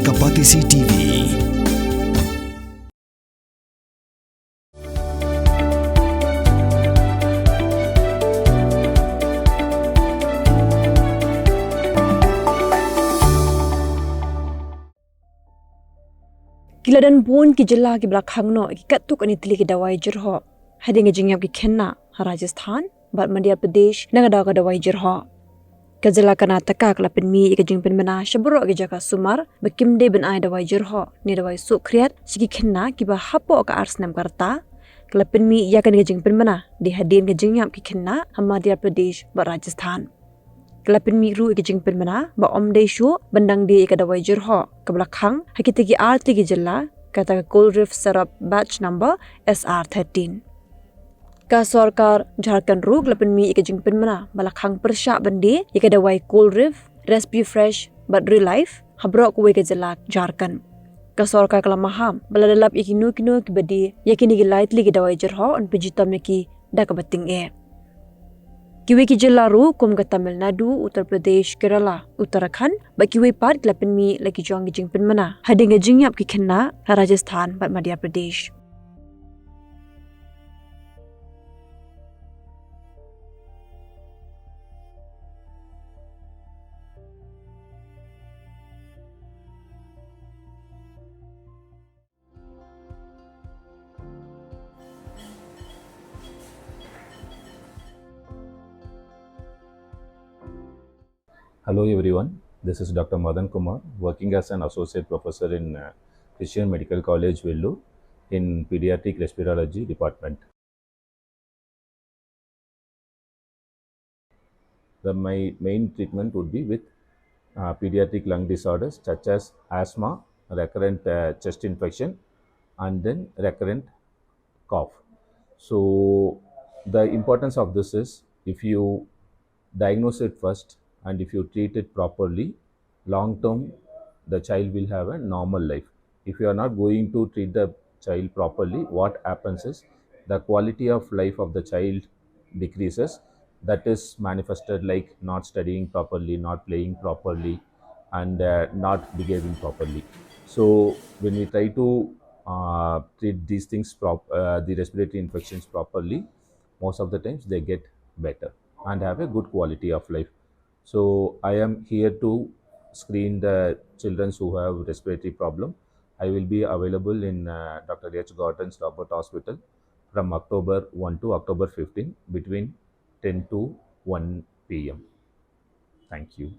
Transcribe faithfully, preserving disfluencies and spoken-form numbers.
Kapatisi T V. Ki la don bun ki jylla kiba la khang noh ïa ki katto katne tylli ki dawai jyrhoh hadien ka jingïap ki khynnah ha Rajasthan bad Madhya Pradesh na ka daw ka dawai jyrhoh. Ka jylla Karnataka ka la pynmih ïa ka jingpynbna sha baroh ki jaka sumar ba kim dei ban ai dawai jyrhoh ne dawai suh khriat sha ki khynnah kiba hapoh ka ar snem ka rta. Ka la pynmih ïa kane ka jingpynbna dei hadien ka jingïap ki khynnah ha Madhya Pradesh bad Rajasthan. Ka la pynmih ruh ïa ka jingpynbna ba ym dei shuh ban dang die ïa ka dawai jyrhoh kaba la khang ha kita ki ar tylli ki jylla, kata ka Cold Riff Syrup batch number S R thirteen. Ka sorkar Jharkhand ruh ka la pynmih ïa ka jingpynbna ba la khang pyrshah ban die ïa ka dawai Cold Riff, Respi Fresh bad Relife ha baroh kawei ka jylla Jharkhand. Ka sorkar ka la maham ba lada lap ïa kino kino kiba die ïa kine ki lai tylli ki dawai jyrhoh, yn pynshitom ïa ki da kaba tyngeh. Kiwei ki jylla ruh kum ka Tamil Nadu, Uttar Pradesh, Kerala, Uttarakhand bad kiwei pat ki la pynmih la ki jong ki jingpynbna hadien ka jingïap ki khynnah ha Rajasthan bad Madhya Pradesh. Hello everyone, this is Doctor Madan Kumar, working as an associate professor in uh, Christian Medical College, Vellore, in pediatric respirology department. The my main treatment would be with uh, pediatric lung disorders such as asthma, recurrent uh, chest infection, and then recurrent cough. So the importance of this is, if you diagnose it first and if you treat it properly, long term the child will have a normal life. If you are not going to treat the child properly, what happens is the quality of life of the child decreases. That is manifested like not studying properly, not playing properly, and uh, not behaving properly. So when we try to uh, treat these things, prop- uh, the respiratory infections properly, most of the times they get better and have a good quality of life. So I am here to screen the children who have respiratory problem. I will be available in uh, Doctor H Gordon's Robert Hospital from October one to October fifteen, between ten to one p.m. Thank you.